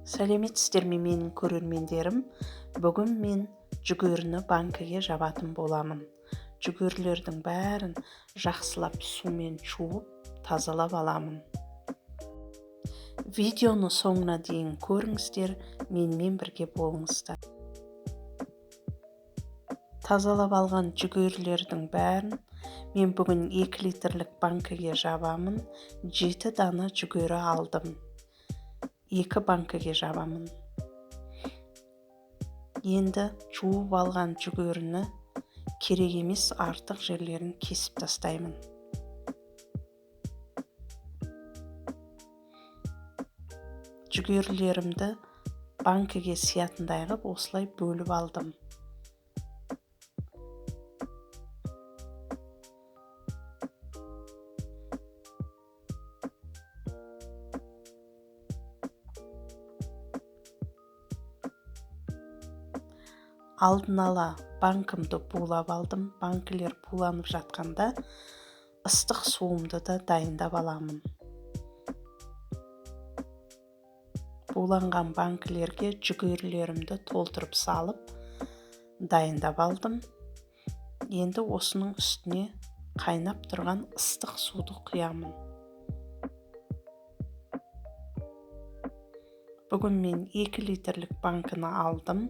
Сәлеметсіздер ме, менің көрермендерім! Бүгін мен жүгеріні банкіге жабатын боламын. Жүгерілердің бәрін жақсылап сумен жуып, тазалап аламын. Видеоны соңына дейін көріңіздер, менімен бірге болыңыздар. Тазалап алған жүгерілердің бәрін мен бүгін 2 литрлік банкіге жабамын. 7 дана жүгері алдым. 2 банкіге жабамын. Енді жуып алған жүгеріні керек емес артық жерлерін кесіп тастаймын. Жүгерілерімді банкіге сиятындай қылып осылай бөліп алдым. Алдын ала банкімді булап алдым. Банкілер буланып жатқанда ыстық суымды да дайындап аламын. Буланған банкілерге жүгерілерімді толтырып салып дайындап алдым. Енді осының үстіне қайнап тұрған ыстық суды құямын. Бүгін мен 2 литрлік банкіні алдым.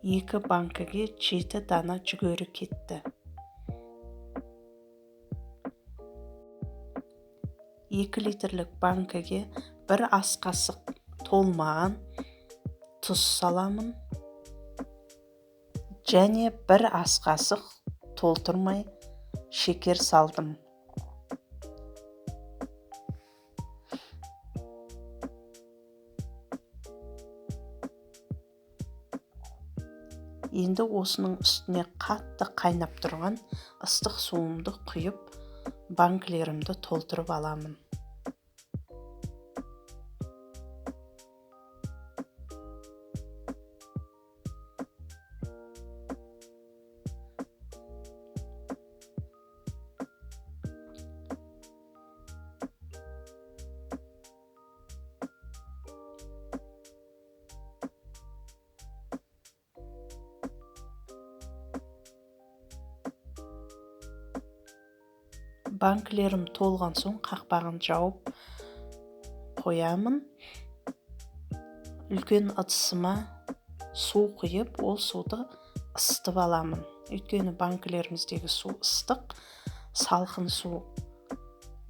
2 банкіге 7 дана жүгері кетті. 2 литрлік банкіге 1 ас қасық толмаған тұз саламын. Және 1 ас қасық толтырмай шекер салдым. Енді осының үстіне қатты қайнап тұрған ыстық суымды құйып, банкілерімді толтырып аламын. Банкілерім толған соң қақпағын жауып қоямын. Үлкен ыдысыма су құйып, ол суды ысытып аламын. Өйткені банкілеріміздегі су ыстық, салқын су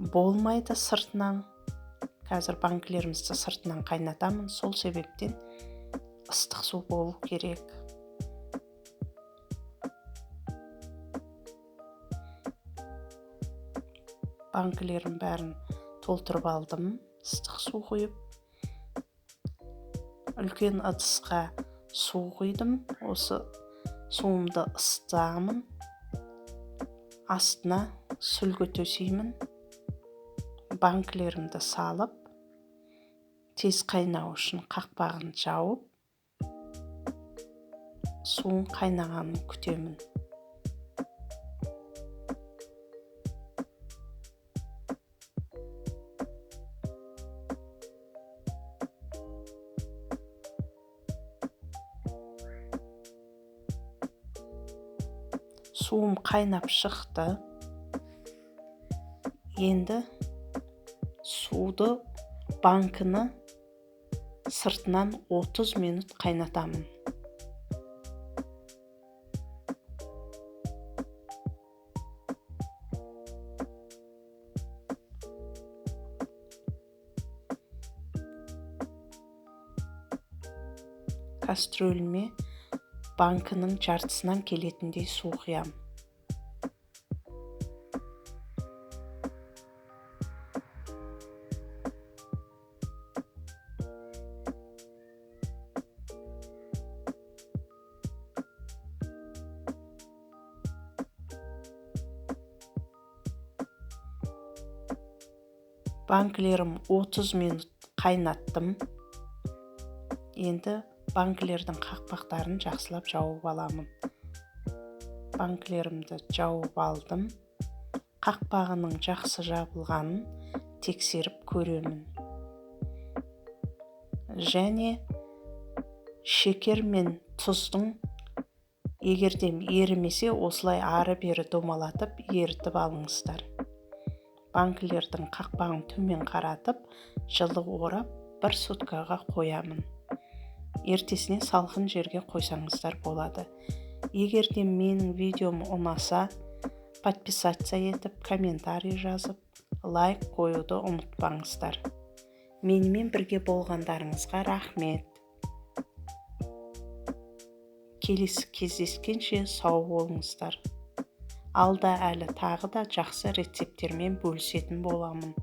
болмайды сыртынан. Қазір банкілерімізді сыртынан қайнатамын, сол себептен ыстық су болу керек. Банкілерім бәрін толтырып алдым, ыстық су құйып. Үлкен ыдысқа су құйдым, осы суымды ысытамын. Астына сүлгі төсеймін. Банкілерімді салып, тез қайнау үшін қақпағын жауып, суын қайнағанын күтемін. Суым қайнап шықты. Енді суды банкіні сыртынан 30 минут қайнатамын. Кастрюльме банкінің жартысынан келетіндей су құямын. Банкілерім 30 минут қайнаттым. Енді банкілердің қақпақтарын жақсылап жауып аламын. Банкілерімді жауып алдым. Қақпағының жақсы жабылғанын тексеріп көремін. Және шекер мен тұздың егерде ерімесе, осылай ары-бері домалатып, ерітіп алыңыздар. Банкілердің қақпағын төмен қаратып, жылы орап, бір суткаға қоямын. Ертесіне салқын жерге қойсаңыздар болады. Егер де менің видеом ұнаса, подписаться етіп, комментарий жазып, лайк қоюды ұмытпаңыздар. Менімен бірге болғандарыңызға рахмет. Келесі кездескенше сау болыңыздар. Алда әлі тағы да жақсы рецепттермен бөлісетін боламын.